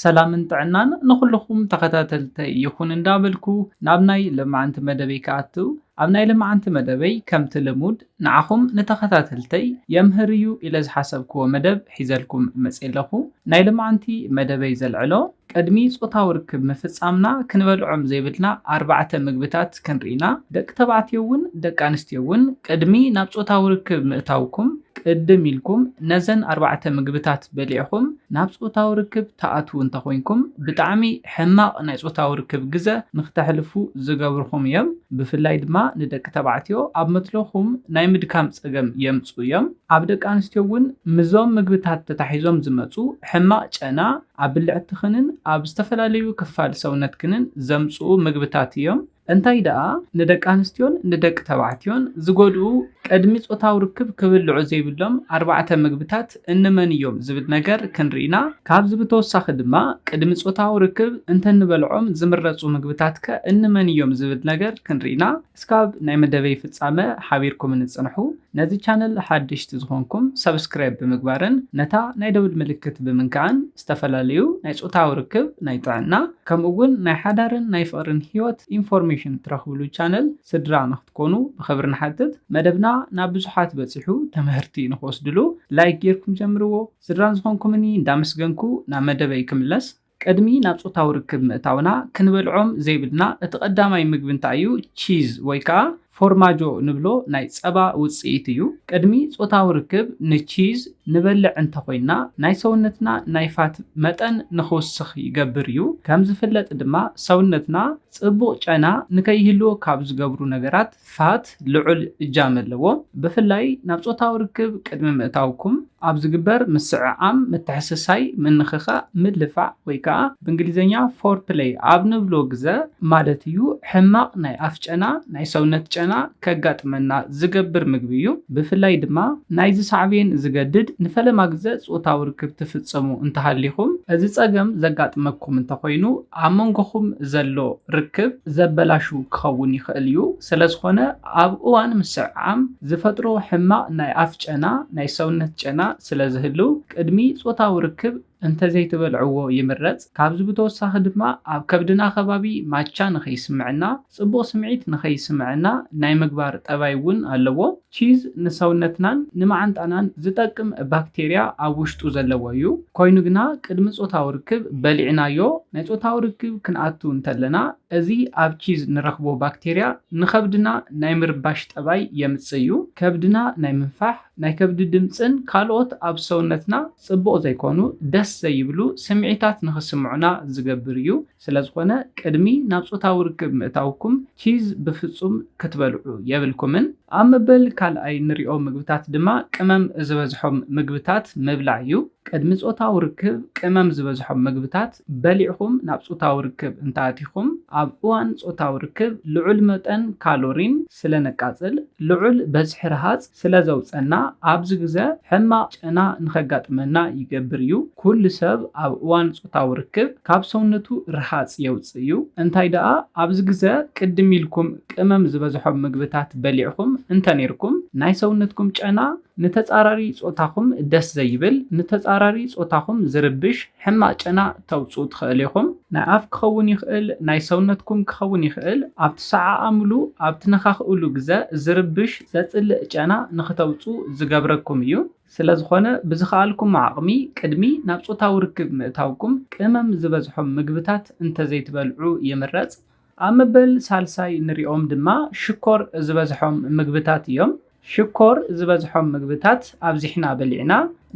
ሰላምን ጥዕናን ንኹልኹም ተኸታተልተይ ይኹን እንዳበልኩ፣ ናብ ናይ ለማዓንቲ መደበይ ክኣትው፣ ኣብ ናይ ለማዓንቲ መደበይ ከምቲ ልሙድ ንዓኹም ንተኸታተልተይ የምህር እዩ ኢለ ዝሓሰብክዎ መደብ ሒዘልኩም መፅእ ኣለኹ። ናይ ለማዓንቲ መደበይ ዘልዕሎ፣ ቅድሚ ጾታዊ ርክብ ምፍጻምና ክንበልዖም ዘይብልና ኣርባዕተ ምግብታት ክንርኢና፣ ደቂ ተባዕትዮ እውን ደቂ ኣንስትዮ እውን ቅድሚ ናብ ጾታዊ ርክብ ምእታውኩም ቅድም ኢልኩም ነዘን ኣርባዕተ ምግብታት በሊዕኹም ናብ ጾታዊ ርክብ ትኣትዉ እንተኾይንኩም፣ ብጣዕሚ ሕማቕ ናይ ጾታዊ ርክብ ግዘ ንክተሕልፉ ዝገብርኹም እዮም። ብፍላይ ድማ ንደቂ ተባዕትዮ ኣብ መትሎኹም ናይ ምድካም ጸገም የምጽኡ እዮም። ኣብ ደቂ ኣንስትዮ እውን ምዞም ምግብታት ተታሒዞም ዝመጹ ሕማቕ ጨና ኣብ ብልዕትኽንን ኣብ ዝተፈላለዩ ክፋል ሰውነትክንን ዘምጽኡ ምግብታት እዮም። እንታይ ደኣ ንደቂ ኣንስትዮን ንደቂ ተባዕትዮን ዝጎድኡ ቅድሚ ጾታዊ ርክብ ክብልዑ ዘይብሎም ኣርባዕተ ምግብታት እንመን እዮም ዝብል ነገር ክንርኢና፣ ካብዚ ብተወሳኺ ድማ ቅድሚ ጾታዊ ርክብ እንተንበልዖም ዝምረጹ ምግብታት ከ እንመን እዮም ዝብል ነገር ክንርኢና፣ እስካብ ናይ መደበይ ፍጻመ ሓቢርኩም ንጽንሑ። ነዚ ቻነል ሓድሽቲ ዝኾንኩም ሰብስክራይብ ብምግባርን ነታ ናይ ደውል ምልክት ብምንካዕን ዝተፈላለዩ ናይ ጾታዊ ርክብ፣ ናይ ጥዕና፣ ከምኡ እውን ናይ ሓዳርን ናይ ፍቕርን ህይወት ኢንፎርሜሽን ትረኽብሉ ቻነል ስድራ ንክትኮኑ ብኽብሪ ንሓትት። መደብና ናብ ብዙሓት በጺሑ ትምህርቲ ንክወስድሉ ላይክ ጌርኩም ጀምርዎ። ስድራን ዝኾንኩምኒ እንዳመስገንኩ ናብ መደበይ ክምለስ። ቅድሚ ናብ ጾታዊ ርክብ ምእታውና ክንበልዖም ዘይብልና እቲ ቀዳማይ ምግቢ እንታይ እዩ? ቺዝ ወይ ከዓ ፎርማጆ ንብሎ ናይ ጸባ ውጽኢት እዩ። ቅድሚ ጾታዊ ርክብ ንቺዝ ንበልዕ እንተኾይና ናይ ሰውነትና ናይ ፋት መጠን ንኽውስኽ ይገብር እዩ። ከም ዝፍለጥ ድማ ሰውነትና ጽቡቕ ጨና ንከይህልዎ ካብ ዝገብሩ ነገራት ፋት ልዑል እጃም ኣለዎ። ብፍላይ ናብ ጾታዊ ርክብ ቅድሚ ምእታውኩም ኣብ ዝግበር ምስዕዓም፣ ምትሕስሳይ፣ ምንኽኻእ፣ ምልፋዕ ወይ ከዓ ብእንግሊዝኛ ፎር ፕለይ ኣብ ንብሎ ግዘ ማለት እዩ፣ ሕማቕ ናይ ኣፍ ጨና፣ ናይ ሰውነት ጨና ከጋጥመና ዝገብር ምግቢ እዩ። ብፍላይ ድማ ናይዚ ሳዕቤን ዝገድድ ንፈለማ ግዘ ጾታዊ ርክብ ትፍጽሙ እንተሃሊኹም፣ እዚ ጸገም ዘጋጥመኩም እንተኾይኑ ኣብ መንጎኹም ዘሎ ርክብ ዘበላሹ ክኸውን ይኽእል እዩ። ስለዝኾነ ኣብ እዋን ምስዕዓም ዝፈጥሮ ሕማቕ ናይ ኣፍ ጨና፣ ናይ ሰውነት ጨና ስለ ዝህልው ቅድሚ ጾታዊ ርክብ እንተዘይትበልዕዎ ይምረጽ። ካብዚ ብተወሳኺ ድማ ኣብ ከብድና ከባቢ ማቻ ንኸይስምዐና፣ ጽቡቕ ስምዒት ንኸይስምዐና ናይ ምግባር ጠባይ እውን ኣለዎ። ቺዝ ንሰውነትናን ንመዓንጣናን ዝጠቅም ባክቴርያ ኣብ ውሽጡ ዘለዎ እዩ። ኮይኑ ግና ቅድሚ ጾታዊ ርክብ በሊዕናዮ ናይ ጾታዊ ርክብ ክንኣቱ እንተለና እዚ ኣብ ቺዝ ንረኽቦ ባክቴርያ ንኸብድና ናይ ምርባሽ ጠባይ የምጽእ እዩ። ከብድና ናይ ምንፋሕ፣ ናይ ከብዲ ድምጽን ካልኦት ኣብ ሰውነትና ጽቡቕ ዘይኮኑ ደስ ዘይብሉ ስምዒታት ንኽስምዑና ዝገብር እዩ። ስለዝኾነ ቅድሚ ናብ ጾታዊ ርክብ ምእታውኩም ቺዝ ብፍጹም ክትበልዑ የብልኩምን። ኣብ መበል ካልኣይ ንሪኦ ምግብታት ድማ ቅመም ዝበዝሖም ምግብታት ምብላዕ እዩ። ቅድሚ ጾታዊ ርክብ ቅመም ዝበዝሖም ምግብታት በሊዕኹም ናብ ጾታዊ ርክብ እንተኣቲኹም፣ ኣብ እዋን ጾታዊ ርክብ ልዑል መጠን ካሎሪን ስለ ነቃጽል፣ ልዑል በዝሒ ረሃጽ ስለ ዘውጸና፣ ኣብዚ ግዘ ሕማቕ ጨና ንኸጋጥመና ይገብር እዩ። ኩሉ ሰብ ኣብ እዋን ጾታዊ ርክብ ካብ ሰውነቱ ረሃጽ የውጽእ እዩ። እንታይ ደኣ ኣብዚ ግዘ ቅድም ኢልኩም ቅመም ዝበዝሖም ምግብታት በሊዕኹም እንተኔርኩም፣ ናይ ሰውነትኩም ጨና ንተጻራሪ ጾታኹም ደስ ዘይብል፣ ንተጻራሪ ጾታኹም ዝርብሽ ሕማቕ ጨና ተውጽኡ ትኽእል ኢኹም። ናይ ኣፍ ክኸውን ይኽእል፣ ናይ ሰውነትኩም ክኸውን ይኽእል። ኣብ ትሰዓዓምሉ፣ ኣብ ትነኻኽእሉ ግዘ ዝርብሽ ዘጽልእ ጨና ንኽተውጽኡ ዝገብረኩም እዩ። ስለዝኾነ ብዝኸኣልኩም ዓቕሚ ቅድሚ ናብ ጾታዊ ርክብ ምእታውኩም ቅመም ዝበዝሖም ምግብታት እንተዘይትበልዑ ይምረጽ። ኣብ መበል ሳልሳይ ንሪኦም ድማ ሽኮር ዝበዝሖም ምግብታት እዮም። ሽኮር ዝበዝሖም ምግብታት ኣብዚሕና በሊዕና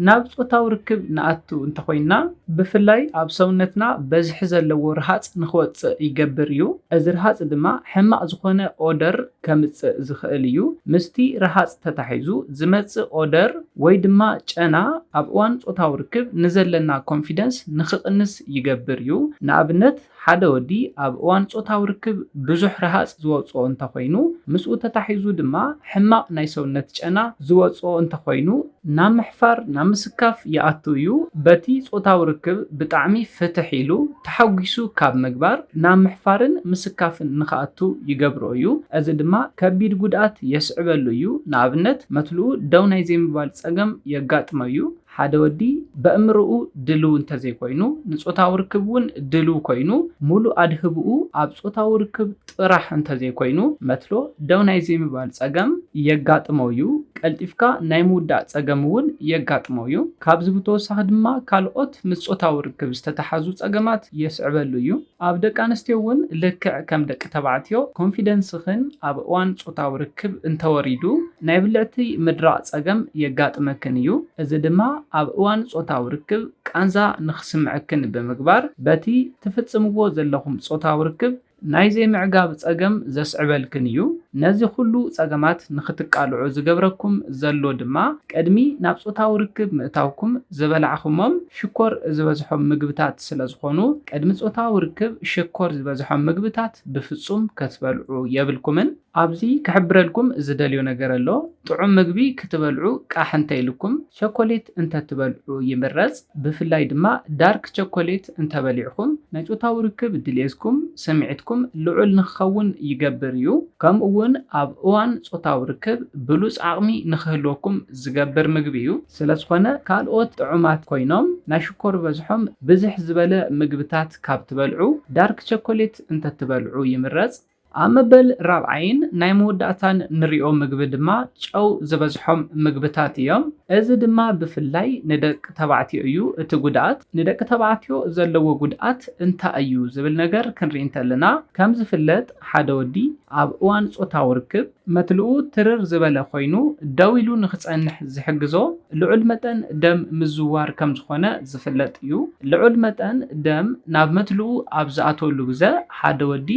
ናብ ጾታዊ ርክብ ንኣቱ እንተኾይንና፣ ብፍላይ ኣብ ሰውነትና በዝሒ ዘለዎ ርሃጽ ንኽወጽእ ይገብር እዩ። እዚ ርሃጽ ድማ ሕማቕ ዝኾነ ኦደር ከምጽእ ዝኽእል እዩ። ምስቲ ርሃጽ ተታሒዙ ዝመጽእ ኦደር ወይ ድማ ጨና ኣብ እዋን ጾታዊ ርክብ ንዘለና ኮንፊደንስ ንኽቕንስ ይገብር እዩ። ንኣብነት፣ ሓደ ወዲ ኣብ እዋን ጾታዊ ርክብ ብዙሕ ረሃጽ ዝወጽኦ እንተኾይኑ፣ ምስኡ ተታሒዙ ድማ ሕማቕ ናይ ሰውነት ጨና ዝወጽኦ እንተኾይኑ፣ ናብ ምሕፋር፣ ናብ ምስካፍ ይኣቱ እዩ። በቲ ጾታዊ ርክብ ብጣዕሚ ፍትሕ ኢሉ ተሓጒሱ ካብ ምግባር ናብ ምሕፋርን ምስካፍን ንኽኣቱ ይገብሮ እዩ። እዚ ድማ ከቢድ ጉድኣት የስዕበሉ እዩ። ንኣብነት፣ መትልኡ ደው ናይ ዘይምባል ጸገም የጋጥሞ እዩ። ሓደ ወዲ በእምርኡ ድልው እንተዘይኮይኑ፣ ንጾታዊ ርክብ እውን ድልው ኮይኑ፣ ሙሉእ ኣድህብኡ ኣብ ጾታዊ ርክብ ጥራሕ እንተዘይኮይኑ፣ መትሎ ደው ናይ ዘይምባል ጸገም የጋጥሞ እዩ። ቀልጢፍካ ናይ ምውዳእ ጸገም እውን የጋጥሞ እዩ። ካብዚ ብተወሳኺ ድማ ካልኦት ምስ ጾታዊ ርክብ ዝተተሓዙ ጸገማት የስዕበሉ እዩ። ኣብ ደቂ ኣንስትዮ እውን ልክዕ ከም ደቂ ተባዕትዮ ኮንፊደንስኽን ኣብ እዋን ጾታዊ ርክብ እንተወሪዱ ናይ ብልዕቲ ምድራቕ ጸገም የጋጥመክን እዩ። እዚ ድማ ኣብ እዋን ጾታዊ ርክብ ቃንዛ ንኽስምዐክን ብምግባር በቲ ትፍጽምዎ ዘለኹም ጾታዊ ርክብ ናይ ዘይምዕጋብ ጸገም ዘስዕበልክን እዩ። ነዚ ኩሉ ጸገማት ንኽትቃልዑ ዝገብረኩም ዘሎ ድማ ቅድሚ ናብ ጾታዊ ርክብ ምእታውኩም ዝበላዕኹሞም ሽኮር ዝበዝሖም ምግብታት ስለ ዝኾኑ ቅድሚ ጾታዊ ርክብ ሽኮር ዝበዝሖም ምግብታት ብፍጹም ክትበልዑ የብልኩምን። ኣብዚ ክሕብረልኩም ዝደልዮ ነገር ኣሎ። ጥዑም ምግቢ ክትበልዑ ቃሕ እንተኢልኩም፣ ቸኮሌት እንተትበልዑ ይምረጽ። ብፍላይ ድማ ዳርክ ቸኮሌት እንተበሊዕኹም፣ ናይ ጾታዊ ርክብ ድሌትኩም፣ ስምዒትኩም ልዑል ንክኸውን ይገብር እዩ። ከምኡ እውን ኣብ እዋን ጾታዊ ርክብ ብሉጽ ዓቕሚ ንክህልወኩም ዝገብር ምግቢ እዩ። ስለ ዝኾነ፣ ካልኦት ጥዑማት ኮይኖም ናይ ሽኮር በዝሖም ብዝሕ ዝበለ ምግብታት ካብ ትበልዑ፣ ዳርክ ቸኮሌት እንተትበልዑ ይምረጽ። ኣብ መበል ራብዓይን ናይ መወዳእታን ንሪኦ ምግቢ ድማ ጨው ዝበዝሖም ምግብታት እዮም። እዚ ድማ ብፍላይ ንደቂ ተባዕትዮ እዩ እቲ ጉድኣት። ንደቂ ተባዕትዮ ዘለዎ ጉድኣት እንታይ እዩ ዝብል ነገር ክንርኢ እንተለና፣ ከም ዝፍለጥ ሓደ ወዲ ኣብ እዋን ጾታዊ ርክብ መትልኡ ትርር ዝበለ ኮይኑ ደው ኢሉ ንክጸንሕ ዝሕግዞ ልዑል መጠን ደም ምዝዋር ከም ዝኾነ ዝፍለጥ እዩ። ልዑል መጠን ደም ናብ መትልኡ ኣብ ዝኣተወሉ ግዘ ሓደ ወዲ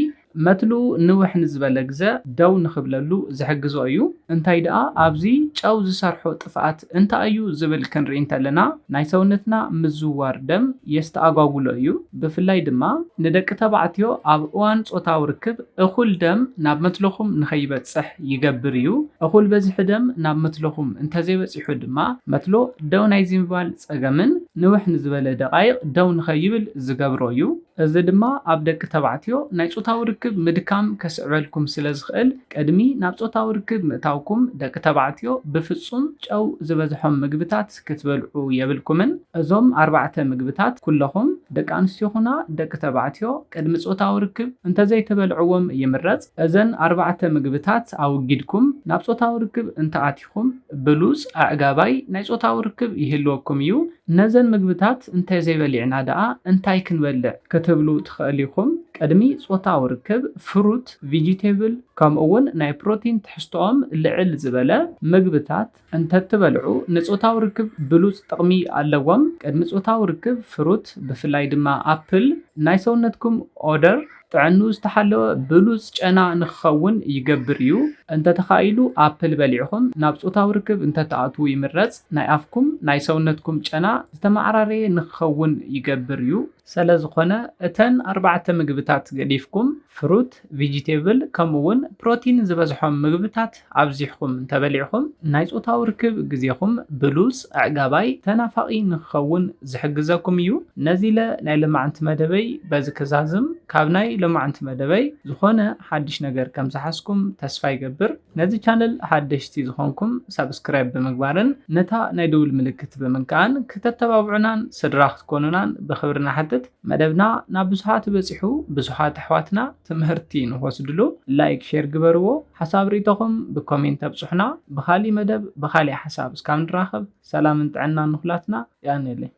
መትልኡ ንውሕ ንዝበለ ግዘ ደው ንኽብለሉ ዝሕግዞ እዩ። እንታይ ደኣ ኣብዚ ጨው ዝሰርሖ ጥፍኣት እንታይ እዩ ዝብል ክንርኢ እንተለና ናይ ሰውነትና ምዝዋር ደም የስተኣጓጉሎ እዩ። ብፍላይ ድማ ንደቂ ተባዕትዮ ኣብ እዋን ጾታዊ ርክብ እኹል ደም ናብ መትልኹም ንኸይበጽሕ ይገብር እዩ። እኹል በዝሒ ደም ናብ መትልኹም እንተዘይበጺሑ ድማ መትሎ ደው ናይ ዝምባል ጸገምን ንውሕ ንዝበለ ደቓይቕ ደው ንኸይብል ዝገብሮ እዩ። እዚ ድማ ኣብ ደቂ ተባዕትዮ ናይ ጾታዊ ርክብ ምድካም ከስዕበልኩም ስለ ዝኽእል፣ ቅድሚ ናብ ጾታዊ ርክብ ምእታውኩም ደቂ ተባዕትዮ ብፍጹም ጨው ዝበዝሖም ምግብታት ክትበልዑ የብልኩምን። እዞም ኣርባዕተ ምግብታት ኩለኹም ደቂ ኣንስትዮ ኹና ደቂ ተባዕትዮ ቅድሚ ጾታዊ ርክብ እንተዘይተበልዕዎም ይምረጽ። እዘን ኣርባዕተ ምግብታት ኣወጊድኩም ናብ ጾታዊ ርክብ እንተኣቲኹም ብሉጽ ኣዕጋባይ ናይ ጾታዊ ርክብ ይህልወኩም እዩ። ነዘን ምግብታት እንተዘይበሊዕና ደኣ እንታይ ክንበልዕ ክትብሉ ትኽእል ኢኹም። ቅድሚ ጾታዊ ርክብ ፍሩት፣ ቪጂቴብል ከምኡ እውን ናይ ፕሮቲን ትሕዝቶኦም ልዕል ዝበለ ምግብታት እንተትበልዑ ንጾታዊ ርክብ ብሉጽ ጥቕሚ ኣለዎም። ቅድሚ ጾታዊ ርክብ ፍሩት ብፍላይ ድማ ኣፕል ናይ ሰውነትኩም ኦደር ጥዕንኡ ዝተሓለወ ብሉጽ ጨና ንክኸውን ይገብር እዩ። እንተተኻኢሉ ኣፕል በሊዕኹም ናብ ጾታዊ ርክብ እንተትኣትዉ ይምረጽ። ናይ ኣፍኩም ናይ ሰውነትኩም ጨና ዝተመዓራረየ ንክኸውን ይገብር እዩ። ስለ ዝኾነ እተን ኣርባዕተ ምግብታት ገዲፍኩም ፍሩት፣ ቪጂቴብል ከምኡ እውን ፕሮቲን ዝበዝሖም ምግብታት ኣብዚሕኩም እንተበሊዕኹም ናይ ጾታዊ ርክብ ግዜኹም ብሉጽ፣ ኣዕጋባይ፣ ተናፋቒ ንክኸውን ዝሕግዘኩም እዩ። ነዚ ኢለ ናይ ሎማዓንቲ መደበይ በዚ ክዛዝም። ካብ ናይ ሎማዓንቲ መደበይ ዝኾነ ሓድሽ ነገር ከም ዝሓዝኩም ተስፋ ይገብር። ነዚ ቻነል ሓደሽቲ ዝኾንኩም ሳብስክራይብ ብምግባርን ነታ ናይ ደውል ምልክት ብምንካእን ክተተባብዑናን ስድራ ክትኮኑናን ብኽብሪ ንሓትት። መደብና ናብ ብዙሓት በጺሑ፣ ብዙሓት ኣሕዋትና ትምህርቲ ንክወስድሉ ላይክ፣ ሼር ግበርዎ። ሓሳብ ርእይቶኹም ብኮሜንት ኣብጽሑና። ብኻሊእ መደብ ብኻሊእ ሓሳብ እስካብ ንራኸብ ሰላምን ጥዕናን ንኹላትና። የቐንየለይ።